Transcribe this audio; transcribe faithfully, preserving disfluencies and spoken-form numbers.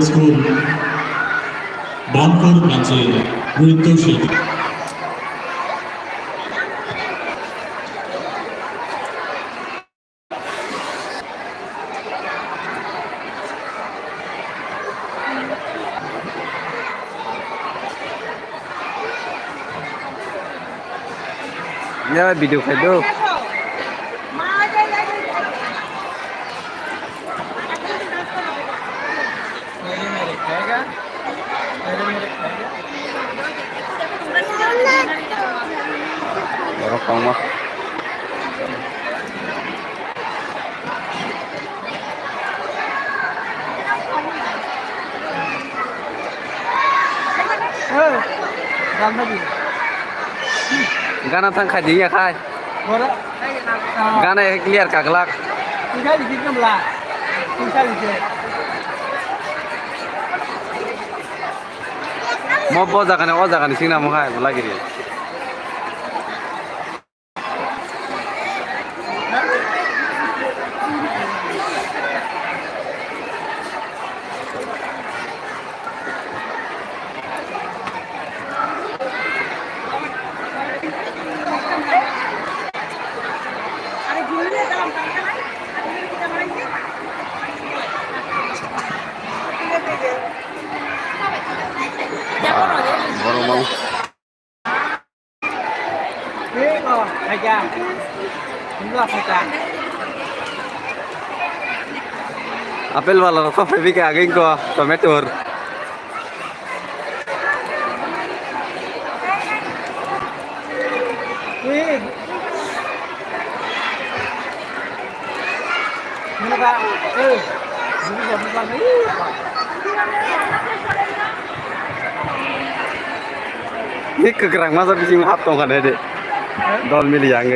School, Bangkor Branch-ni নৃত্য শিল্পী। Ya, video khai do. Borok kwbangma. Gana thang khai diya khai. Gana clear kaglak. Mo bo jagani, o jagani singna mo khai, bo lagiri. Borok mau. Apple wala rok phai bika ageng ko tomato. Ni kwkrang masa bising hap tongkha de. Dol mili yang.